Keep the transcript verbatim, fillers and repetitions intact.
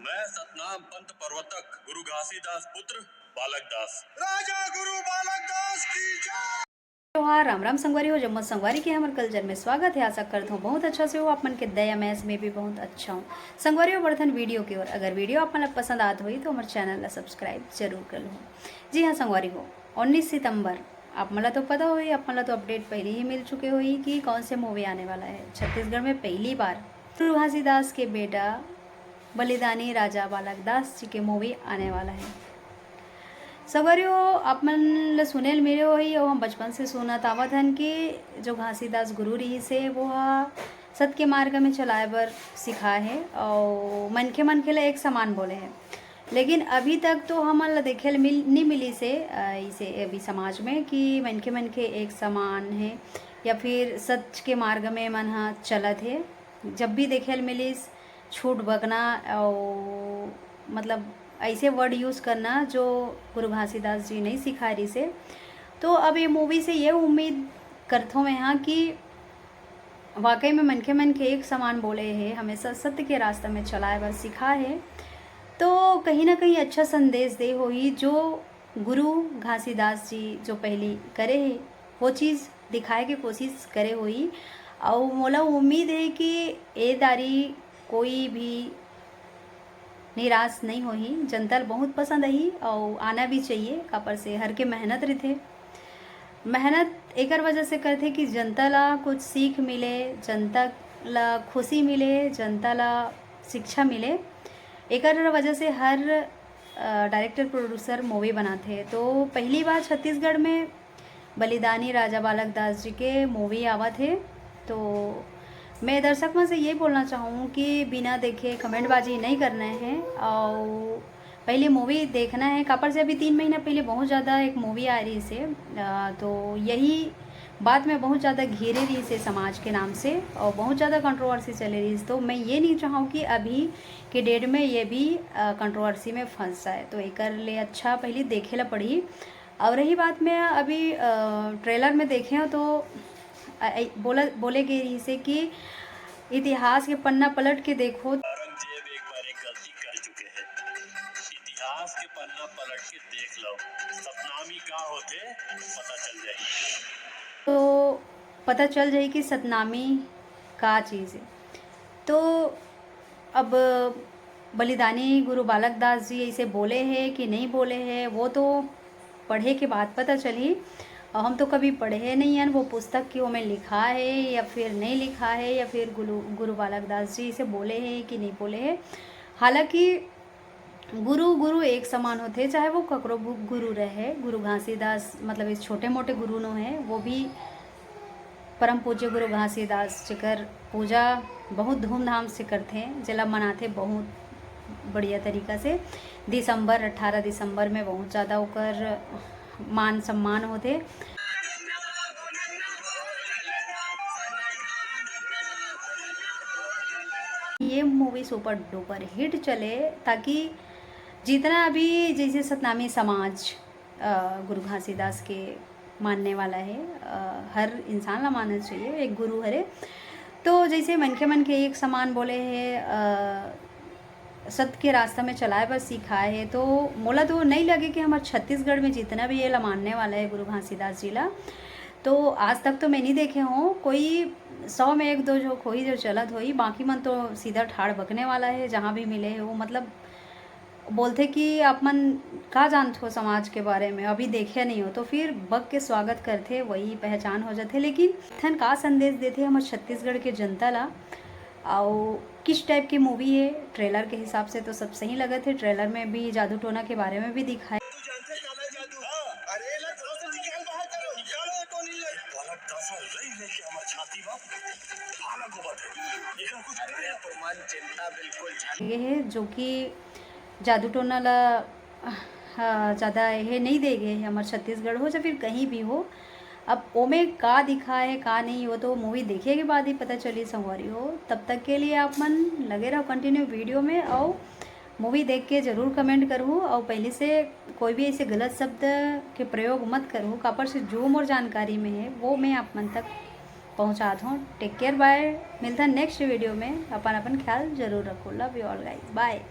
मैं सतनाम पंथ प्रवर्तक गुरु घासीदास पुत्र बालक दास। राजा गुरु बालक दास की जय। जोहार, राम राम संगवारी हो, जम्मो संगवारी के हमर कल्चर में स्वागत है। आशा करत हूँ बहुत अच्छा से हो, आप मन के दया मया से मैं भी बहुत अच्छा हूँ। संगवारी हो, बढ़थन वीडियो के ओर। अगर वीडियो आप मन ला पसंद आत होही तो हमर चैनल ला सब्सक्राइब जरूर कर लो। जी हाँ संगवारी हो, उन्नीस सितंबर, आप मन ला तो पता होही, आप मन ला तो अपडेट पहले ही मिल चुके होही कि कौन से मूवी आने वाला है। छत्तीसगढ़ में पहली बार गुरु घासीदास के बेटा बलिदानी राजा बालक दास जी के मूवी आने वाला है। संगवारी हो, आप मन ल सुने ल मिले होही, अउ हम बचपन से सुनत आवत हन कि जो घासीदास गुरु रिहिस हे, वो ह सत के मार्ग में चलाए बर सिखाए हे अउ मनखे मनखे ल एक समान बोले हे। लेकिन अभी तक तो हमन ल देखे ल मिल, नी मिलिस हे, अ, इसे अभी समाज में कि मनखे मनखे एक समान हे या फिर सच के मार्ग में मन ह चलत हे। जब भी देखे ल मिलिस, छूट बकना अउ मतलब ऐसे वर्ड यूज़ करना जो गुरु घासीदास जी नहीं सिखाए रिहिस हे। तो अब ये मूवी से ये उम्मीद करथों मैं हाँ कि वाकई में मनखे मन के एक समान बोले हे, हमेशा सत्य के रास्ता में चलाए बर सिखाए हे। तो कहीं ना कहीं अच्छा संदेश दे होही जो गुरु घासीदास जी जो पहली करे हे, वो चीज़ दिखाए के कोशिश करे होही। अउ मोला उम्मीद हे कि ए दारी कोई भी निराश नहीं होही। जनता ल बहुत पसंद आही अउ आना भी चाहिए, काबर से हर के मेहनत रहिथे। मेहनत एकर वजह से करथे कि जनता ला कुछ सीख मिले, जनता ला खुशी मिले, जनता ला शिक्षा मिले। एकर वजह से हर, अ, डायरेक्टर प्रोड्यूसर मूवी बनाथे। तो पहली बार छत्तीसगढ़ में बलिदानी राजा बालक दास जी के मूवी आवत हे। तो मैं दर्शक मन से ये बोलना चाहूँ कि बिना देखे कमेंटबाजी नहीं करना है अउ पहले मूवी देखना है। काबर से अभी तीन महीना पहले बहुत ज़्यादा एक मूवी आ रहिस हे, अ, तो यही बात में बहुत ज़्यादा घेरे रहिस हे समाज के नाम से अउ बहुत ज़्यादा कंट्रोवर्सी चले रहिस। तो मैं ये नहीं चाहूँ कि अभी के डेट में ये भी, अ, कंट्रोवर्सी में फंस जाए। तो एकर ले अच्छा पहले देखे ला पड़ही। अउ रही बात में अभी, अ, ट्रेलर में देखे हो तो, अ, अ, बोला, बोले गे रहिस हे कि इतिहास के पन्ना पलट के देखो। औरंगजेब एक बार एक गलती कर चुके हैं। इतिहास के पन्ना पलट के देख लो, सतनामी का होथे, पता चल जाही। तो पता चल जाही कि सतनामी का चीज़ है। तो अब बलिदानी गुरु बालक दास जी ऐसे बोले हे कि नहीं बोले हे, वो तो पढ़े के बाद पता चलही। अउ हम तो कभी पढ़े नहीं हन वो पुस्तक कि ओमे लिखा हे या फिर नहीं लिखा हे या फिर गुरु, गुरु बालक दास जी ऐसे बोले हे कि नहीं बोले हे। हालांकि गुरु, गुरु एक समान होथे, चाहे वो ककरो गु-, गुरु रहे। गुरु घासीदास मतलब इस छोटे मोटे गुरु नो हे, वो भी परम पूज्य गुरु घासीदास, जेकर पूजा बहुत धूमधाम से करथे, जेला मनाथे बहुत बढ़िया तरीका से। दिसंबर, अट्ठारह दिसंबर में बहुत ज़्यादा ओकर मान सम्मान होथे। ये मूवी सुपर डुपर हिट चले, ताकि जितना भी जैसे सतनामी समाज, अ, गुरु घासीदास के मानने वाला है, अ, हर इंसान ला मानना चाहिए, एक गुरु हरे। तो जैसे मनखे मन के एक समान बोले हे, अ, सत के रास्ता में चलाए बर सिखाए हे, तो मोला तो नहीं लगे कि हमर छत्तीसगढ़ में जितना भी एला मानने वाला है गुरु घासीदास जी ला, तो आज तक तो मैं नहीं देखे हूँ कोई, सौ में एक दो जो कोई जो चलत होई, बाकी मन तो सीधा ठाड़ बकने वाला है, जहाँ भी मिले है वो मतलब बोलथे कि आप मन का जानथो समाज के बारे में, अभी देखे नहीं हो, तो फिर बक के स्वागत करथे, वही पहचान हो जाथे। लेकिन थन का संदेश देथे हमर छत्तीसगढ़ के जनता ला, अउ किस टाइप के मूवी है? ट्रेलर के हिसाब से तो सब सही लगत है। ट्रेलर में भी जादू टोना के बारे में भी दिखाए। ये है जो कि जादू टोना ला, हाँ, ज़्यादा ये नहीं दे गए हैं हमर छत्तीसगढ़ हो या फिर कहीं भी हो। अब ओमे का दिखा है का नहीं, वो तो मूवी देखे के बाद ही पता चली संगवारी हो। तब तक के लिए आप मन लगे रहो कंटिन्यू वीडियो में, और मूवी देख के ज़रूर कमेंट करहू, और पहले से कोई भी ऐसे गलत शब्द के प्रयोग मत करहू, काबर से जो मोर जानकारी में है वो मैं आप मन तक पहुँचात हूँ। टेक केयर, बाय, मिलता नेक्स्ट वीडियो में। अपन अपन ख्याल जरूर रखो। लव यू ऑल गाइस, बाय।